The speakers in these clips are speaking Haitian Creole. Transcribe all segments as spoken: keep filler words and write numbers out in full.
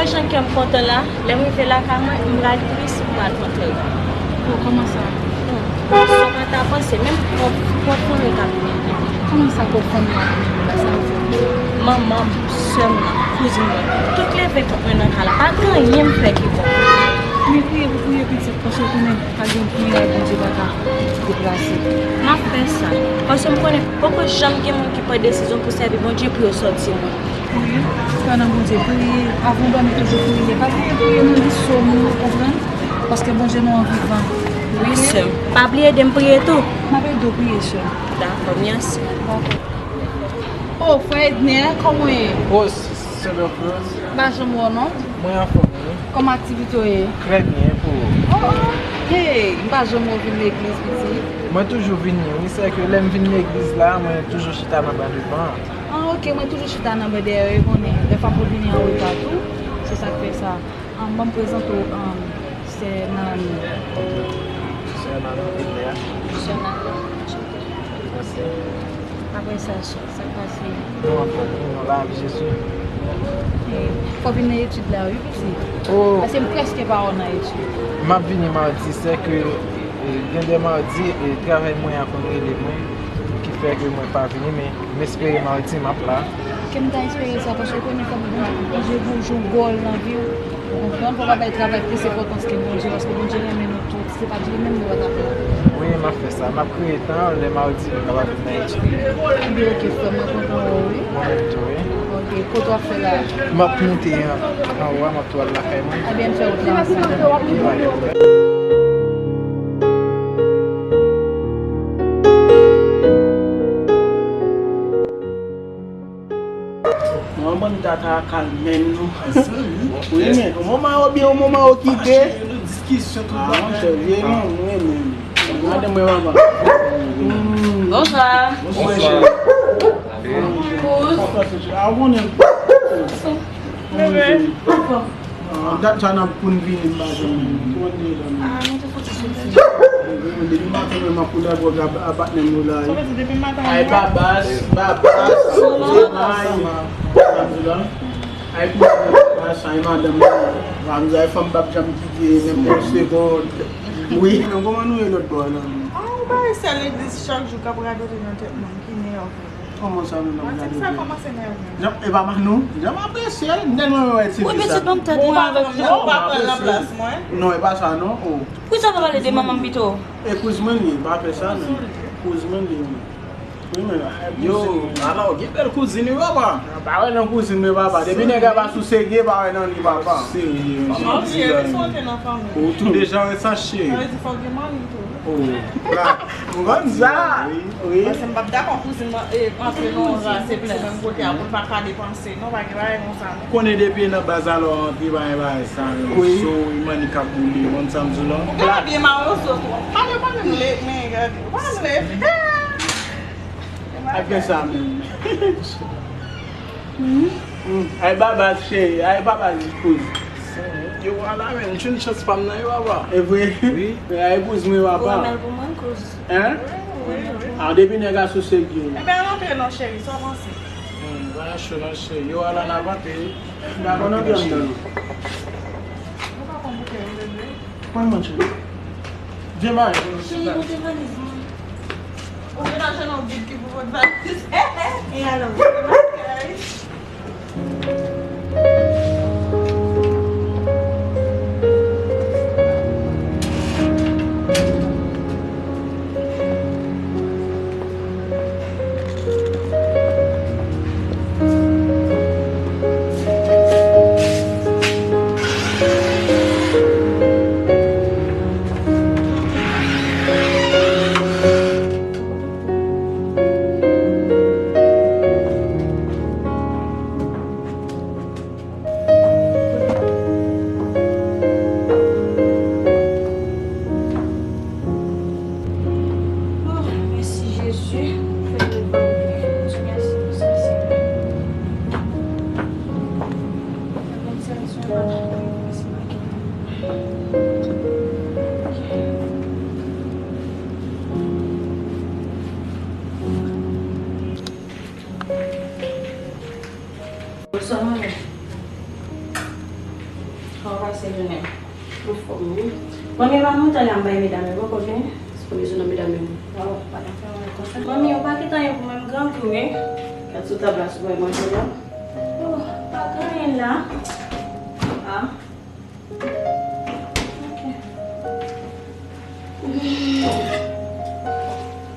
Jan kè m kontan la, lè m rive lakay mwen, m pral tris, m pral kontan. Oh, kòman sa? Hmm. Sa w pa ta panse, menm pwòp, pwòp fanmi k ap vini. Kòman sa pwòp fanmi w ap vini la, sa w di? Manman m, sè m nan, kouzin mwen, tout leve kont mwen nan kay la. Pa gen anyen m fè ki bon. Men priye, pou priye pitit, paske w konnen pa gen anyen Bondye pa ka deplase. M ap fè sa, paske m konnen poko janm gen moun ki pran desizyon pou sèvi Bondye pou yo sòti mwen. Wi, kwè nan Bondye, priye. Avan w dòmi, toujou priye. Pa bliye priye non, li sòm ou, ou konprann? Paske Bondye nou an vivan. Wi, sè m. Pa bliye ede m priye tou. M ap ede w priye, sè m. Dakò, mèsi. Dakò. Oh, frè Edner, kòman w ye? Oh, s- s- sè Berthoz. M pa janm wè w non. Mwen anfòm, wi. Kòman aktivite w ye? Trè byen, e pou ou? Oh, hey, m pa janm wè w vin legliz, pitit. Mwen toujou vini, wi. Sèke lè m vin legliz la, mwen toujou chita nan ban devan an. Ah, ok, mwen toujou chita nan ban dèyè, wi, konnen. Dèfwa m konn vini anreta tou. Se sa k fè sa. Ah, ban m prezante w, ah, sè Nani. Sè Nani, Edner. Sè Nani, anchante. Mèsi. Apre sa, sa, sa k pase? Nou anfòm, wi, nan lavi Jezi. Eh, fò w vin nan etid la, wi, pitit. Oh. Paske m prèske pa wè w nan etid. M ap vini madi, sèke, eh, gen de madi, eh, travay mwen an konn rele mwen, ki fè ke mwen pa vini, men m espere madi m ap la. Ke m ta espere sa, paske w konnen fòk Bondye, Bondye bouje yon gòl nan vi w. Ou konprann? Fò w pa bay travay plis enpòtans ke Bondye, paske Bondye renmen nou tout. Se pa t li menm nou pa t ap la. Wi, m ap fè sa. M ap kreye tan, lè madi, nou kapab vin nan etid. Ebyen, ok, frè m, mwen kontan wè w, wi. Mwen menm tou, wi. Ok, kote w ap fè la? M ap moute an, anwo a, m ap tou al lakay mwen. Ebyen, m fè wout la ansanm. Pa gen pwoblèm. Manman tata kalme nou. Wi, men, yon moman yo byen, yon moman yo kite. Ah, monchè, vye non, mwen menm. Gade mwen, papa. Hmm. Bonswa. Bonswa, cheri. Kouz. Ah, ou konnen. Bebe. Ah, dat sa n ap konn vini, m pa janm vini. Ou konn deja, men. Ah, nou te soti sou fè. Depi maten, men m ap koule ak wòg a, a patnè m yo la, wi. Sa vle di depi maten, ay, Babas, Babas, Babas, Babas. Ay, pou Babas, ay, madanm mwen. Babas, ay, fanm p ap janm kite, menm yon segonn. Wi. Men kòman nou ye lòt bò a, la? Ah, ou bay sè legliz chak jou k ap radote nan tèt mwen, ki nève. Kòman sa, nou nan gade sa kòmanse nève. Jan, e pa Manou, jan m apresye l, m tèlman renmen wè ti fi sa. Wi, pitit, ban m tèt mwen avèk ou. Ou pa pran nan plas mwen. Non, e pa sa, non. Oh. Poukisa w pa pale de manman m pito? E kouz mwen li ye, pa fè sa, non. Kouz mwen li ye. Wi, men, yo, alò, gen bèl kouzin, wi, papa. Pa wè nan kouzin, men, papa. Depi nèg la pa sou serye, pa wè nan li, papa. Serye, wi. Ou tou deja wè sa, cheri. Sa vle di fòk gen mari tou. Oh, la. M konn sa. Wi, wi. Paske m p ap dakò kouzin mwen, e, antre nan yon rase pou menm kote a, pou l pa ka depanse. Non, pa gen bagay konsa, non. Konnen depi nan baz alò antre, pa gen bagay sa, non. Wi. So, e mannik k ap boule, konn sa m di w la. Ou genlè byen mawozo tou. Pale, pale m le, men gade. Pale m le. Ak gen sa menm. Hmm. Ay, Babas, cheri. Ay, Babas, kouz. Yo, ala, men, m jwenn chans pa m nan, yo, papa. E vre? Wi. Ay, kouz mwen, papa. Ou renmen l pou mwen, kouz? Hein? Wi, wi. A, depi nèg la sou serye. Ebyen, al antre non, cheri, sa w panse? Hmm, bagay cho non, cheri. Yo, ala, n ap antre. Dakò, n antre anndan. Ou pa konn bouke yo, bebe. Pran manje. Vye mari. Cheri, pote valiz mwen. Ou vin achte yon gid ki pou pote valiz. E alò? Oh, mèsi Jezi. Fè nou pa oubli. Di mèsi pou sa, Senyè. Fè konn sa, Senyè, pa oubli, mèsi, Senyè. Bonswa, manman. Jounen. Anfòm, wi. Manmi, pa montan la m bay medam yo, poko vini? Se pa bezwen nan medam yo. Waw, pa ta fè mwen konsa. Manmi, ou pa kite anyen pou mwen, m grangou, wi. Gad sou tab la, si w bay manje la. Oh, pa gen anyen la. Ah. Ok.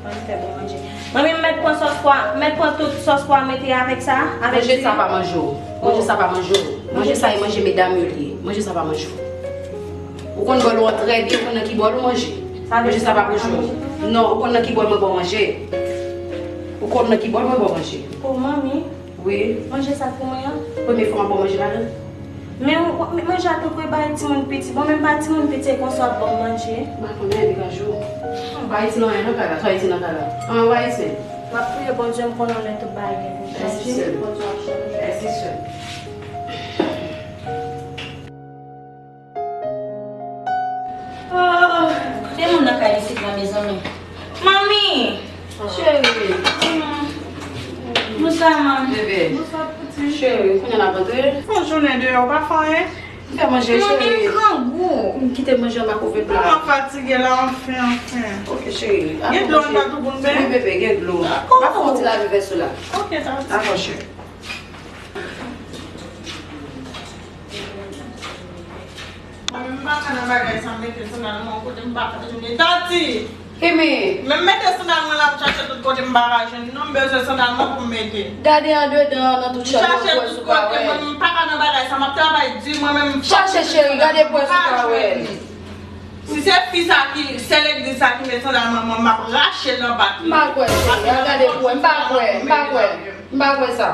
Manmi fè bon manje. Manmi, m mèt pran sòs pwa, m mèt pran tout sòs pwa mete avèk sa, avèk Manje sa pa manje w. Manje sa pa manje w. Manje sa e manje medam yo li ye. Manje sa pa manje w. Ou konn bòl ou an trè byen, ou konn nan ki bòl ou manje. Manje sa pa manje w. Non, ou konn nan ki bòl mwen ba w manje. Ou konn nan ki bòl mwen ba w manje. Oh, manmi. Wi. Manje sa pou mwen an? Premye fwa m ap ba w manje ladan. Men w, w, men manje a tankou e bay timoun piti. Bon, menm pa timoun piti, e konsa w ap ban m manje. M pa konnen, li ka jou. Pa Ayiti nan, nan kay la, swa Ayiti nan kay la. An, pa Ayiti. M ap priye Bondye, m konnen w lè tout bagay gen pou chanje. Mèsi, sè. Bondye ap chanje. Mèsi, sè. Oh, de moun nan kay isit la, mezanmi. Manmi! Cheri. Bonswa, manmi. Bebe. Bonswa, pitit. Cheri, kounye a n ap antre. Fè yon jounen deyò, ou pa fè anyen? M fè manje, cheri. Manmi, m grangou. M kite manje anba kouvèt la. Mwen fatige la, anfen, anfen. Ok, cheri. Gen dlo anndan tou pou n benyen? Wi, bebe, gen dlo. M ap fè yon ti lave vès ou la. Ok, tati. Dakò, cheri. Mwen menm m pa ka nan bagay sa, m mete sandal mwen yon kote m pa ka jwenn li. Tati! Kimi? Men m mete sandal mwen la, m chache tout kote m pa ka jwenn li non, m bezwen sandal mwen pou m mete. Gade andedan nan tout chanm nan pou wè si w pa wè. M chache tout kote, mwen menm m pa ka nan bagay sa, m ap travay di, mwen menm m fòk. Chache cheri, gade pou wè si w pa wè. Si se fi sa ki, sè legliz sa ki met sandal mwen, mwen m ap rache l nan bak li. M pa kwè cheri, al gade pou wè, m pa kwè, m pa kwè, m pa kwè sa.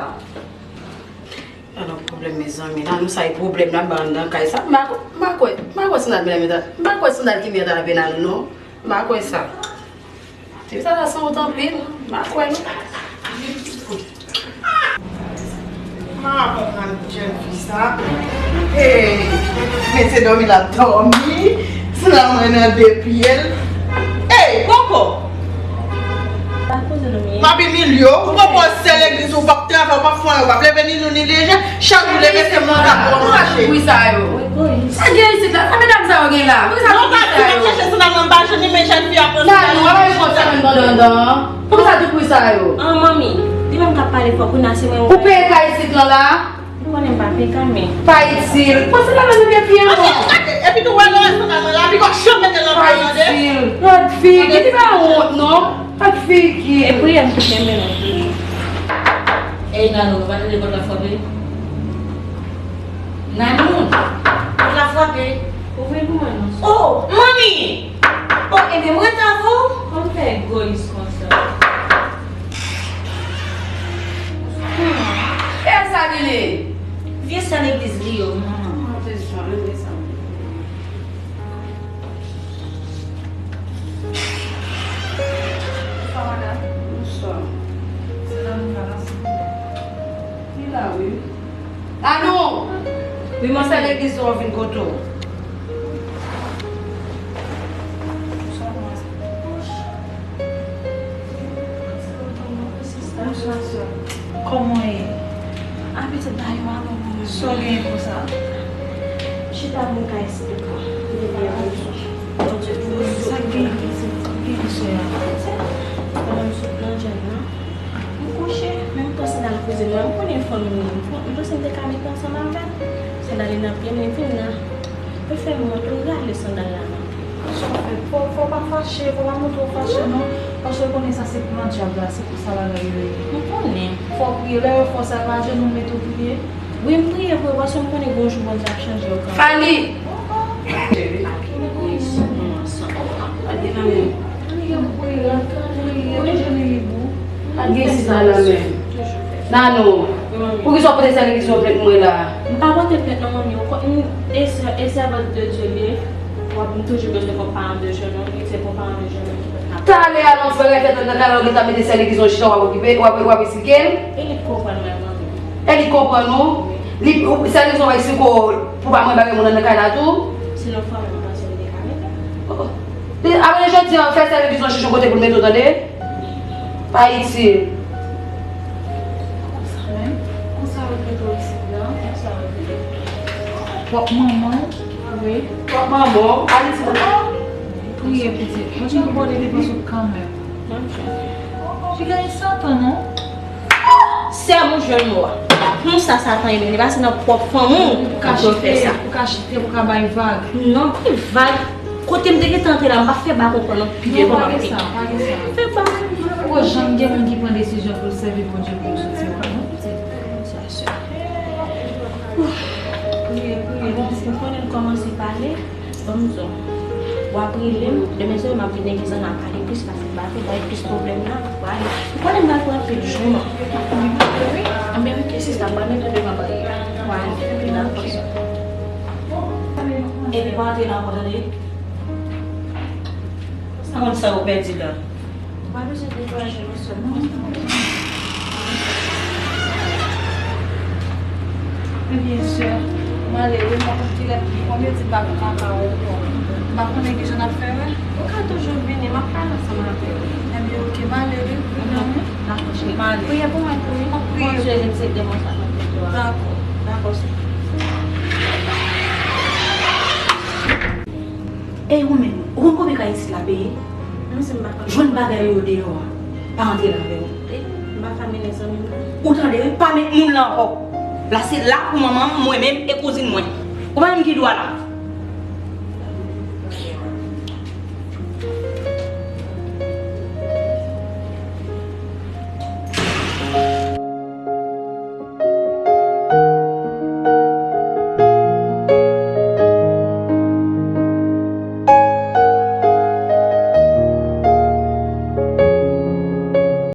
Alò pwoblèm mezanmi, Nanou sa e pwoblèm la ban anndan kay sa. M pa, m pa kwè, m pa kwè sandal medam yo ta, m pa kwè sandal Kimi an ta lave Nanou non. M pa kwè sa. Tifi sa ta sanwont anpil, m pa kwè non. M pa konprann jèn fi sa. Hey, mesye dòmi l ap dòmi. Sandal mwen nan de pye l. Ey, Koko! Pa koze nou ye. M ap imilye w. Ou poko sè legliz ou p ap travay, ou p ap fè anyen, ou p ap leve ni nou ni leve. Chak jou leve se mwen k ap ba w manje. Pou sa yo. Sa gen isit la? Sa medam sa yo gen la? Pou sa yo. Non, pa di m ap chache sandal mwen, m pa jwenn li, men jèn fi a pran sandal mwen. Nan, nou, w ap al pran sandal mwen pandan anndan an. Pou sa tout pri sa yo. An, manmi, li menm k ap pale fò, kounye a se mwen. Ou peye kay isit lan la? Ou konnen m pa peye kay, men. Pa itil. Pase la nan men pye an non. Epi tou wè lè w wè sandal mwen la, pi kòk chan mete nan pye an de. Pa itil. Lòt fi, ki li pa wont non. Lòt fi ki. E priyè m ki kenbe nou toujou. Ey, Nanou, nou pa tande pòt la frape? Nanou, pòt la frape. Ouvri l pou mwen non. Oh, manmi! Oh, ebyen, m ret avè w. Kòman fè egoyis konsa? Hmm. E sa li ye? Vye sè legliz li yo, manman. Atensyon, men sa. Bonswa, madanm. Bonswa. Se la nou ka la, silvouplè. Li la, wi. Nanou! Wi, manman. Sè legliz ou vin kote w. Bonswa, sè. Kòman w ye? Apitit ba yo alò mwen. Sa w genyen konsa? Chita mwen kay isit la. Bondye pou ou. Sa k genyen, sa k genyen, sè a? Pandan m sot nan djòb la, m kouche, men m pran sandal kouzen mwen, m konnen fanmi m, m panse m te ka met ansanm avè l. Sandal li nan pye m, li vin la. Ou fè m wont, ou rale sandal la nan pye m. Sa w fè? Fò, fò w pa fache, fò w pa montre w fache non. Paske w konnen sa se plan dyab la, se pou sa bagay yo ye. M konnen. Fò w priye, lè yo fè w sa, pa ajenou w mete w priye. Wi, m priye pou yo, paske m konnen gon jou Bondye ap chanje yo kanmenm. Fali! Ak egoyis, manman san. Gade nan men. Priye, priye, priye, deje li bou. Gade isit la nan men. Nanou, poukisa w pote sè legliz yo plent mwen la? M pa pote plent non, manmi. Ou konn, e sè, e sèvant de Dye li ye. W ap, m toujou bezwen fè yon paran de jenon, li se yon paran de jenon ki pa ka. Talè a, lòt frè fèt nan kay la, ou gentan mete sè legliz yo chita, w ap okipe, w ap, w ap esplike l. E li t konprann mwen, manmi. E li t konprann ou? Wi. Li, ou, sè legliz yo pa esplike w pou pa mwen bagay moun nan kay la tou? Sinon, fanmi m panse m te ka mete. Oh. Li, apre jodi a, fè sè legliz yo chèche yon kote pou l mete w, tande? Pa itil. Konsa menm? Konsa yo trete w isit la? Konsa yo trete w? Pwòp manman w? Wi. Manman, ale ti manman. Priye, pitit. Bondye ap bòde depans ou kanmenm. Piga e Satan, non? Sèl ou jwenn mò a. Konsa Satan ye menm, li pase nan pwòp fanmi w pou ka chite, pou ka chite, pou ka bay vag. Non, ki vag? Kote m te gentan antre la, m pa fè ba konprann non, pi devan m ap pete. Fè ba. Poko janm gen moun ki pran desizyon pou l sèvi Bondye pou l soti wa, non, pitit. Sa sè. Priye, priye, piske m konnen l kòmanse pale. Ban m di w, w ap rele m, demen swen m ap vin legliz la, n a pale plis, paske m pa vle bay plis pwoblèm la, w ale. Ou konnen m pral pran anpil jou, non. Anben, ok, sista, m pral mete w devan pòt la. W ale. Epi pa antre la ankò, tande? Sa konn sa yo pèdi la. Ou pa bezwen dekouraje non, sè m. Ebyen, sè, m ale wi, m pa konn kilè, kòm yo di m pa konn papa w ankò. M pa konnen kijan n ap fè, wi. Ou ka toujou vini, m ap pale ansanm avè w. Ebyen, ok, m ale wi. Dakò, cheri. M ale. Priye pou mwen tou, wi. M ap priye. Bondye aksepte mwen sa mwen te fè a. Dakò, dakò, sè. Ey, ou menm, ou konn konbyen kay isi la peye? Mwen se m pa ka. Jwenn bagay yo deyò a, pa antre la avè w. E, m pa ka mennen zanmi m non. Ou tande, wi, pa met moun la ankò. La se la pou manman m, mwen menm e kouzin mwen. Ou pa menm ki dwa la.